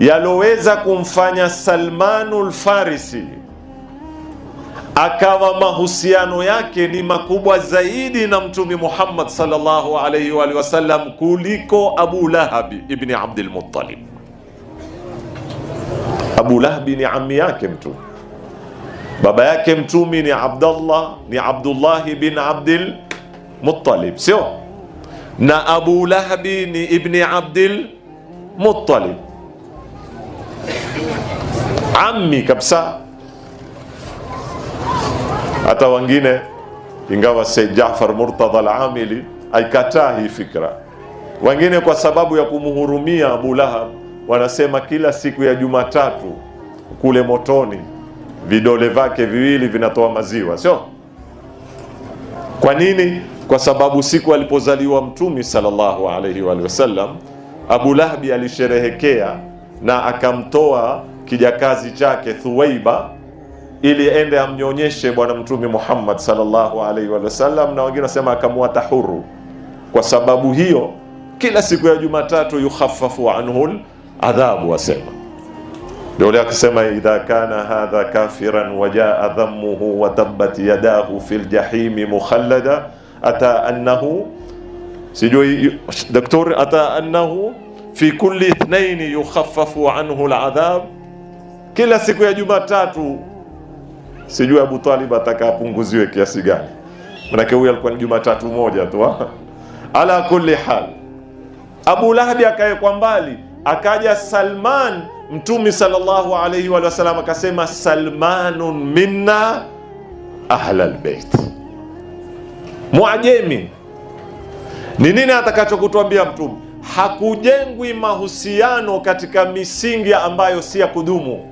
Yaloweza kumfanya Salmanul Farisi akawa mahusiano yake ni makubwa zaidi na Mtume Muhammad sallallahu alayhi wa alihi wasallam kuliko Abu Lahabi ibni Abdul Muttalib. Abu Lahabi ni ammi yake Mtume, baba yake Mtume ni Abdullah, ni Abdullahi bin Abdul Muttalib, sio? Na Abu Lahabi ni ibni Abdul Muttalib, ammi kabisa. Hata wengine, ingawa Said Jaafar Murtadha al-Amili aikataa hii fikra, wengine kwa sababu ya kumhurumia Abu Lahab wanasema kila siku ya Jumatatu kule motoni vidole vyake viwili vinatoa maziwa, sio? Kwa nini? Kwa sababu siku alipozaliwa Mtume sallallahu alayhi wa sallam, Abu Lahabi alisherehekea na akamtoa kijakazi chake Thuwaiba ili ende amnyonyeshe Bwana Mtume Muhammad sallallahu alaihi wa sallam, na wengine wasema akamwata huru. Kwa sababu hiyo kila siku ya Jumatatu yukhaffafu anhu adhabu, wasema ndio ule akisema, idha kana hadha kafiran wajaa dhammuhu wa tabbat yadahu fil jahimi mukhallada ata annahu, sijui doktor, ata annahu fi kulli ithnaini yukhaffafu anhu aladhab, kila siku ya Jumatatu. Sijui Abu Talib atakapunguziwe kiasi gani, manake huyu alikuwa ni Jumatatu moja tu. Ala kulli hal, Abu Lahabi akawekwa mbali, akaja Salman. Mtume sallallahu alayhi wa sallam akasema, Salmanun minna ahlal bait. Muajemi ni nini atakachokutuambia Mtume? Hakujengwi mahusiano katika misingi ambayo si ya kudumu.